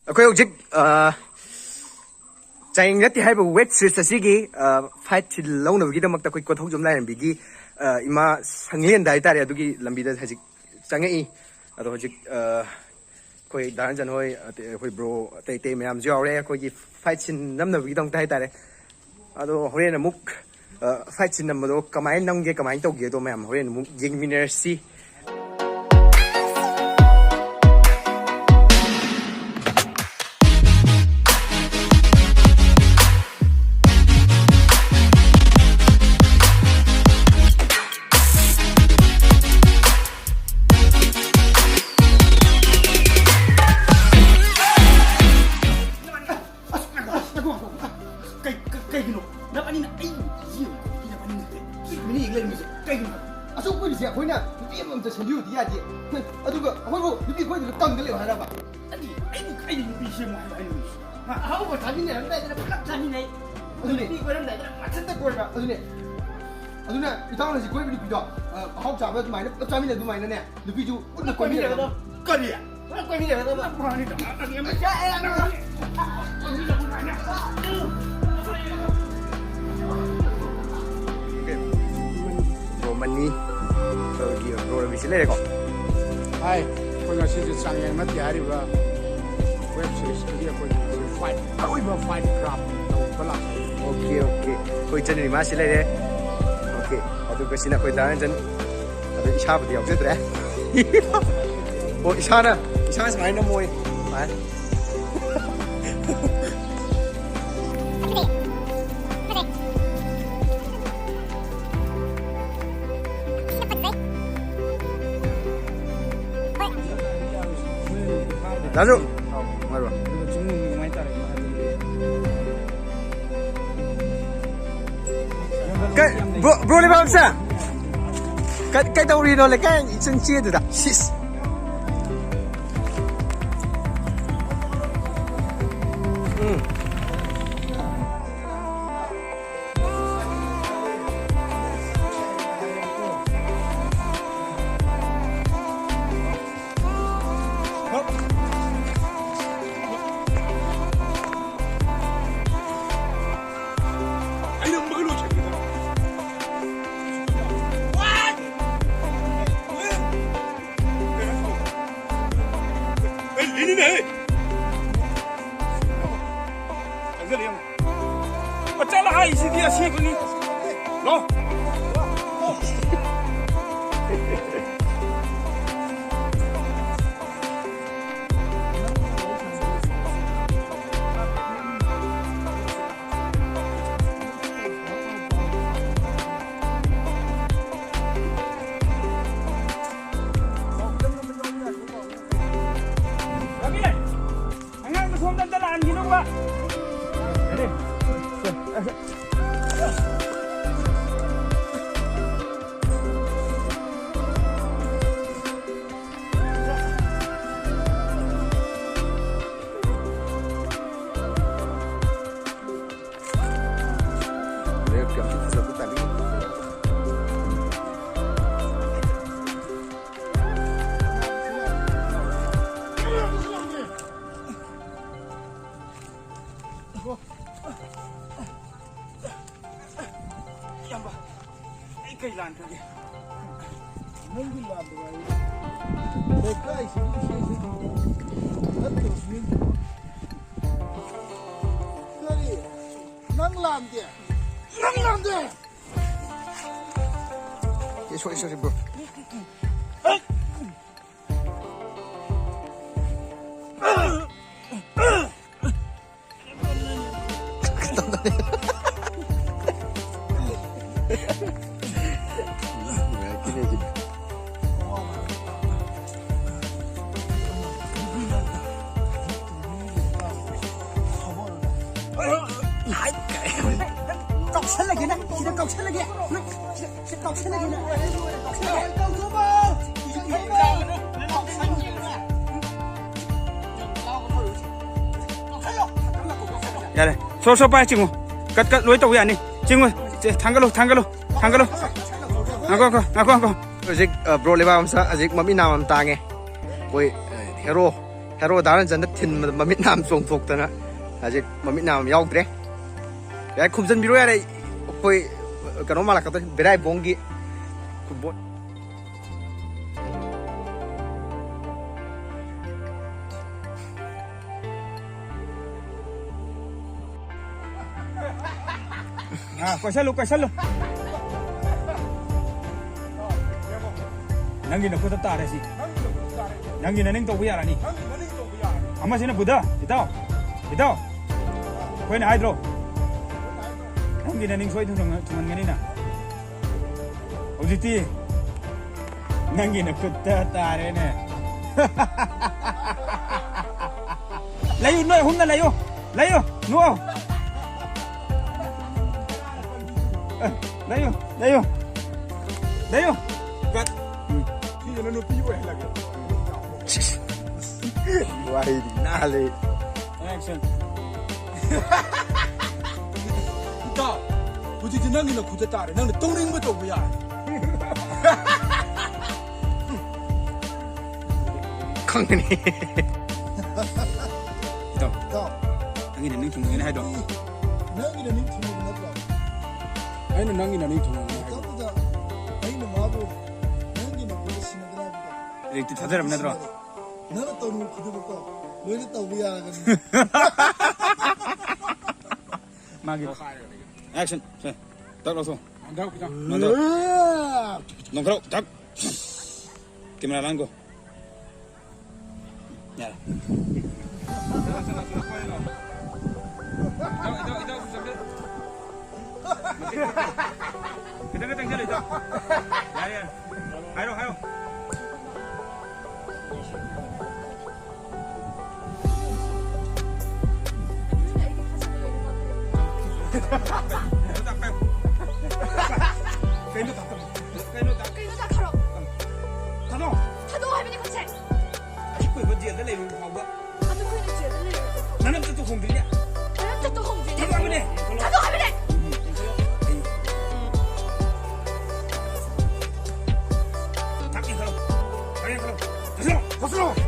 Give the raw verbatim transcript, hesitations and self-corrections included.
ꯑꯩꯈꯣꯏ ꯍꯧꯖꯤꯛ ꯑ, ꯆꯥꯡꯌꯦꯡ ꯅꯠꯇꯦ ꯍꯥꯏꯔꯤꯕ ꯋꯦꯕ ꯁꯤꯔꯤꯁ ꯑꯁꯤꯒꯤ ꯐꯥꯏꯠꯁꯤ ꯂꯧꯅꯕꯒꯤꯗꯃꯛꯇ ꯑꯩꯈꯣꯏ ꯀꯣꯟꯊꯧꯖꯝ ꯂꯥꯏꯔꯦꯝꯕꯤꯒꯤ ꯑ, ꯏꯃꯥ ꯁꯪꯂꯦꯟꯗ ꯍꯥꯏꯇꯥꯔꯦ, ꯑꯗꯨꯒꯤ ꯂꯝꯕꯤꯗ ꯍꯧꯖꯤꯛ ꯆꯪꯉꯛꯏ꯫ ꯑꯗꯣ ꯍꯧꯖꯤꯛ ꯑ, ꯑꯩꯈꯣꯏ ꯗꯥ ꯔꯟꯖꯟ ꯍꯣꯏ, ꯑꯇꯩ ꯑꯩꯈꯣꯏ ꯕ꯭ꯔꯣ ꯑꯇꯩ ꯑꯇꯩ ꯃꯌꯥꯝꯁꯨ ꯌꯥꯎꯔꯦ, ꯑꯩꯈꯣꯏꯒꯤ ꯐꯥꯏꯠ ꯁꯤꯟ ꯅꯝꯅꯕꯒꯤꯗꯃꯛꯇ ꯍꯥꯏꯇꯥꯔꯦ꯫ ꯑꯗꯣ ꯍꯣꯔꯦꯟ ꯑꯃꯨꯛ ꯐꯥꯏꯠ ꯁꯤꯟ ꯅꯝꯕꯗꯣ ꯀꯃꯥꯏꯅ ꯅꯝꯒꯦ, ꯀꯃꯥꯏꯅ ꯇꯧꯒꯦꯗꯣ ꯃꯌꯥꯝ ꯍꯣꯔꯦꯟ ꯑꯃꯨꯛ ꯌꯦꯡꯃꯤꯟꯅꯔꯁꯤ꯫ ꯑꯁ, ꯉꯥꯏꯈꯣ, ꯉꯥꯏꯈꯣ, ꯉꯥꯏꯈꯣ, ꯉꯥꯏꯈꯣ꯫ ꯑꯁ, ꯀꯩ-, ꯀꯩ-, ꯀꯩꯒꯤꯅꯣ? ꯅꯕꯥꯅꯤꯅ ꯑꯩ ꯌꯦꯡꯉꯨ, ꯅꯕꯥꯅꯤꯅ ꯀꯩ-, ꯀꯩ ꯇꯨꯃꯤꯟꯅ ꯌꯦꯡ ꯂꯩꯔꯝꯃꯤꯁꯦ? ꯀꯩꯒꯤꯅꯣ? ꯑꯁꯨꯛ ꯀꯨꯏꯔꯤꯁꯦ ꯑꯩꯈꯣꯏꯅ ꯅꯨꯄꯤ ꯑꯃꯃꯝꯇ ꯁꯦꯝꯕꯤꯌꯨꯗꯤ ꯌꯥꯗꯦ꯫ ꯑꯗꯨꯒ ꯑꯩꯈꯣꯏꯕꯨ ꯅꯨꯄꯤ ꯀꯣꯏꯗꯕ ꯀꯪꯗ ꯂꯩꯌꯣ ꯍꯥꯏꯔꯕ? ꯑꯩꯗꯤ, ꯑꯩꯗꯤ, ꯑꯩꯗꯤ ꯅꯨꯄꯤ ꯁꯦꯝꯃꯣ ꯍꯥꯏꯕ ꯑꯩꯅ ꯍꯥꯏꯅꯤꯡꯉꯤꯁꯦ꯫ ꯍꯥ? ꯑꯍꯥꯎꯕ ꯆꯥꯃꯤꯟꯅꯔꯝꯗꯥꯏꯗꯅ ꯄꯨꯂꯞ ꯆꯥꯃꯤꯟꯅꯩ꯫ ꯑꯗꯨꯅꯦ꯫ ꯅꯨꯄꯤ ꯀꯣꯏꯔꯝꯗꯥꯏꯗꯅ ꯃꯊꯟꯇ ꯀꯣꯏꯕ꯫ ꯑꯗꯨꯅꯦ꯫ ꯑꯗꯨꯅ ꯏꯇꯥꯎꯅ ꯍꯧꯖꯤꯛ ꯀꯣꯏꯕ ꯅꯨꯄꯤꯗꯣ, ꯑ, ꯑꯍꯥꯎ ꯆꯥꯕ ꯑꯗꯨꯃꯥꯏꯅ ꯄꯨꯂꯞ ꯆꯥꯃꯤꯟꯅ ꯑꯗꯨꯃꯥꯏꯅꯅꯦ, ꯅꯨꯄꯤꯁꯨ ꯄꯨꯟꯅ ꯀꯣꯏꯃꯤꯟꯅꯕ꯫ ꯀꯣꯏꯃꯤꯟꯅꯕꯗꯣ꯫ ꯀꯔꯤ? ꯄꯨꯂꯞ ꯀꯣꯏꯃꯤꯟꯅꯕꯗꯣ꯫ ꯄꯨꯂꯞ ꯀꯣꯏꯃꯤꯟꯅꯕꯗꯣ꯫ ꯕ꯭ꯔꯣ ꯃꯅꯤ, ꯕ꯭ꯔꯣꯒꯤ, ꯕ꯭ꯔꯣ ꯔꯕꯤꯁꯤ ꯂꯩꯔꯦꯀꯣ꯫ ꯍꯥꯏ, ꯑꯩꯈꯣꯏ ꯉꯁꯤꯁꯨ ꯆꯥꯡꯌꯦꯡ ꯅꯠꯇꯦ ꯍꯥꯏꯔꯤꯕ ꯋꯦꯕ ꯁꯤꯔꯤꯁꯇꯨꯒꯤ ꯑꯩꯈꯣꯏꯒꯤ ꯐꯥꯏꯠ, ꯑꯔꯣꯏꯕ ꯐꯥꯏꯠ ꯀ꯭ꯔꯥꯐ ꯇꯧꯕ ꯂꯥꯛꯆꯕꯅꯤ꯫ Okay, okay. ꯑꯩꯈꯣꯏ ꯏꯆꯟ ꯅꯤꯃꯥꯁꯤ ꯂꯩꯔꯦ꯫ ꯑꯣꯀꯦ꯫ ꯑꯗꯨꯒ ꯁꯤꯅ ꯑꯩꯈꯣꯏ ꯗꯥ ꯔꯟꯖꯟ꯫ ꯑꯗꯣ ꯏꯁꯥꯕꯨꯗꯤ ꯌꯥꯎꯖꯗ꯭ꯔꯦ꯫ ꯑꯣ, ꯏꯁꯥꯅ, ꯏꯁꯥꯅ ꯁꯨꯃꯥꯏꯅ ꯅꯝꯃꯣꯏ꯫ ꯁꯨꯃꯥꯏꯅ꯫ ꯗꯥꯁꯨ꯫ ꯑꯧ, ꯃꯔꯨꯞ꯫ ꯀꯩ, ꯕ꯭ꯔꯣ, ꯕ꯭ꯔꯣ ꯂꯩꯕꯥꯛꯁꯦ? ꯀꯩ, ꯀꯩꯗꯧꯔꯤꯅꯣ? ꯂꯩꯀꯥꯏ ꯏꯆꯪ ꯆꯦꯗꯨꯗ꯫ ꯁꯤꯁ꯫ ꯎꯝ꯫ ꯆꯠꯂ ꯍꯥꯏꯁꯤꯗꯤ ꯑꯁꯦꯡꯕꯅꯤ꯫ ꯂꯣ꯫ ꯔꯕꯤ, ꯑꯉꯥꯡꯗꯣ ꯁꯣꯝꯗ ꯑꯝꯇ ꯂꯥꯛꯍꯟꯈꯤꯅꯨꯕ꯫ ꯏꯌꯥꯝꯕ, ꯑꯩ ꯀꯩ ꯂꯥꯟꯈ꯭ꯔꯒꯦ? ꯅꯪꯒꯤ ꯂꯥꯟꯗꯣ ꯍꯥꯏꯌꯨ꯫ ꯂꯩꯀꯥꯏꯁꯤꯒꯤ ꯏꯁꯩꯁꯦ ꯐꯠꯇꯕ ꯃꯤꯅ ꯀꯔꯤ? ꯅꯪ ꯂꯥꯟꯗꯦ? ꯅꯪ ꯂꯥꯟꯗꯦ? ꯑꯦ, sorry, sorry, bro. ꯀꯧꯁꯜꯂꯒꯦ ꯅꯪ, ꯁꯤꯗ ꯀꯧꯁꯜꯂꯒꯦ꯫ ꯅꯪ ꯁꯤꯗ, ꯁꯤꯗ ꯀꯧꯁꯜꯂꯒꯦ ꯅꯪ꯫ ꯌꯥꯔꯦ꯫ ꯁꯣ, ꯁꯣ, ꯄꯥꯏ, ꯆꯤꯡꯉꯨ꯫ ꯀꯠ, ꯀꯠ, ꯂꯣꯏ ꯇꯧꯕ ꯌꯥꯅꯤ꯫ ꯆꯤꯡꯉꯨ꯫ ꯆꯦ, ꯊꯥꯡꯒꯠꯂꯨ, ꯊꯥꯡꯒꯠꯂꯨ, ꯊꯥꯡꯒꯠꯂꯨ꯫ ꯉꯥꯏꯈꯣ, ꯉꯥꯏꯈꯣ, ꯉꯥꯏꯈꯣ, ꯉꯥꯏꯈꯣ꯫ ꯍꯧꯖꯤꯛ, ꯑ, ꯕ꯭ꯔꯣ ꯂꯩꯕꯥꯛ ꯃꯆꯥ ꯍꯧꯖꯤꯛ ꯃꯃꯤꯠ ꯅꯥꯝ ꯑꯃ ꯇꯥꯡꯉꯦ꯫ ꯑꯩꯈꯣꯏ, ꯑ, ꯍꯦꯔꯣ, ꯍꯦꯔꯣ ꯗꯥ ꯔꯟꯖꯟꯗ ꯊꯤꯟꯕꯗ ꯃꯃꯤꯠ ꯅꯥꯝ ꯆꯣꯡꯊꯣꯛꯇꯅ ꯍꯧꯖꯤꯛ ꯃꯃꯤꯠ ꯅꯥꯝ ꯌꯥꯎꯗ꯭ꯔꯦ꯫ ꯌꯥꯔꯦ, ꯈꯨꯝꯖꯤꯟꯕꯤꯔꯣ ꯌꯥꯔꯦ꯫ ꯑꯩꯈꯣꯏ, ꯑ, ꯀꯩꯅꯣ ꯃꯥꯜꯂꯛꯀꯗꯧꯔꯦ, ꯕꯦꯔꯥꯏꯕꯣꯡꯒꯤ ꯐꯨꯠꯕꯣꯜ꯫ ꯑꯥ, ꯀꯣꯏꯁꯜꯂꯨ, ꯀꯣꯏꯁꯜꯂꯨ꯫ ꯅꯪꯒꯤ ꯅꯈꯨꯠꯇ ꯇꯥꯔꯦ ꯁꯤ꯫ ꯅꯪꯒꯤ ꯅꯅꯤꯡ ꯇꯧꯕ ꯌꯥꯔꯅꯤ꯫ ꯑꯃꯁꯤꯅ ꯕꯨꯙ, ꯏꯇꯥꯎ, ꯏꯇꯥꯎ, ꯑꯩꯈꯣꯏꯅ ꯍꯥꯏꯗ꯭ꯔꯣ? ꯅꯪꯒꯤ ꯅꯅꯤꯡ ꯁꯣꯏꯗꯅ ꯊꯨꯡꯍꯟ-, ꯊꯨꯡꯍꯟꯒꯅꯤꯅ꯫ ꯍꯧꯖꯤꯛꯇꯤ ꯅꯪꯒꯤ ꯅꯈꯨꯠꯇ ꯇꯥꯔꯦꯅꯦ꯫ ꯂꯩꯌꯨ, ꯅꯣꯏ ꯑꯍꯨꯝꯅ ꯂꯩꯌꯨ꯫ ꯂꯩꯌꯨ, ꯅꯣꯛꯑꯣ꯫ ꯑꯦ, ꯂꯩꯌꯨ, ꯂꯩꯌꯨ꯫ ꯂꯩꯌꯨ꯫ ꯀꯠ꯫ ꯎꯝ꯫ ꯁꯤꯁꯤꯅ ꯅꯨꯄꯤ ꯑꯣꯏꯍꯜꯂꯒꯦ꯫ ꯋꯥꯍꯩꯗꯤ ꯅꯥꯜꯂꯦ꯫ Action꯫ ꯏꯇꯥꯎ, ꯍꯧꯖꯤꯛꯇꯤ ꯅꯪꯒꯤ ꯅꯈꯨꯠꯇ ꯇꯥꯔꯦ꯫ ꯅꯪꯅ ꯇꯧꯅꯤꯡꯕ ꯇꯧꯕ ꯌꯥꯔꯦ꯫ ꯈꯪꯒꯅꯤ꯫ ꯏꯇꯥꯎ, ꯏꯇꯥꯎ꯫ ꯅꯪꯒꯤ ꯅꯅꯤꯡ ꯊꯨꯡꯅꯒꯅꯤ ꯍꯥꯏꯗꯣ꯫ ꯅꯪꯒꯤ ꯅꯅꯤꯡ ꯊꯨꯡꯅꯕ ꯅꯠꯇ꯭ꯔꯣ? ꯑꯩꯅ ꯅꯪꯒꯤ ꯅꯅꯤꯡ ꯊꯨꯡꯅꯒꯅꯤ ꯍꯥꯏꯗꯣ꯫ ꯃꯇꯝꯗꯨꯗ ꯑꯩꯅ ꯃꯥꯕꯨ ꯅꯪꯒꯤ ꯅꯈꯨꯠꯇ ꯁꯤꯟꯅꯒꯅꯤ ꯍꯥꯏꯕꯗꯣ꯫ ꯍꯧꯖꯤꯛꯇꯤ ꯊꯥꯖꯔꯕ ꯅꯠꯇ꯭ꯔꯣ? ꯅꯪꯅ ꯇꯧꯅꯤꯡꯕ ꯈꯨꯗꯤꯡꯃꯛꯇꯣ ꯂꯣꯏꯅ ꯇꯧꯕ ꯌꯥꯔꯒꯅꯤ꯫ ꯃꯥꯒꯤ Action꯫ ꯁꯦ, ꯇꯛ ꯂꯧꯊꯣꯛ꯫ ꯅꯣꯟꯊꯔꯛꯑꯣ꯫ ꯅꯣꯟꯊꯔꯛꯑꯣ꯫ ꯇꯛ꯫ Camera line GO. ꯌꯥꯔꯦ꯫ ꯈꯤꯇꯪ ꯈꯤꯇꯪ ꯆꯠꯂꯨ, ꯏꯇꯥꯎ꯫ ꯌꯥꯔꯦ, ꯌꯥꯔꯦ꯫ ꯍꯥꯏꯔꯣ, ꯍꯥꯏꯔꯣ꯫ ꯀꯩꯅꯣ ꯇꯥꯛꯀꯅꯨ꯫ ꯀꯩꯅꯣ ꯇꯥꯛꯀꯅꯨ꯫ ꯀꯩꯅꯣ ꯇꯥꯛ-, ꯀꯩꯅꯣ ꯇꯥꯛꯈ꯭ꯔꯣ? ꯊꯥꯗꯣꯛ꯫ ꯊꯥꯗꯣꯛꯑꯣ ꯍꯥꯏꯕꯅꯤ ꯈꯨꯠꯁꯦ꯫ ꯑꯁꯨꯛ ꯀꯨꯏꯕ ꯖꯦꯜꯗ ꯂꯩꯔꯨꯕ ꯐꯥꯎꯕ꯫ ꯑꯗꯨ ꯀꯨꯏꯅ ꯖꯦꯜꯗ ꯂꯩꯔꯨꯕ꯫ ꯅꯅꯝꯇ ꯇꯨ ꯍꯣꯡꯗ꯭ꯔꯤꯅꯦ꯫ ꯅꯅꯝꯇ ꯇꯨ ꯍꯣꯡꯗ꯭ꯔꯤꯅꯦ꯫ ꯊꯥꯗꯣꯛꯑꯣ ꯍꯥꯏꯕꯅꯦ꯫ ꯊꯥꯗꯣꯛꯑꯣ ꯍꯥꯏꯕꯅꯦ꯫ ꯊꯥꯛ ꯌꯥꯡꯈꯠꯂꯣ꯫ ꯊꯥꯛ ꯌꯥꯡꯈꯠꯂꯣ꯫ ꯊꯥꯛ ꯌꯥꯡꯈꯠꯂꯣ꯫ ꯊꯥꯛ ꯌꯥꯡꯈꯠꯂꯣ꯫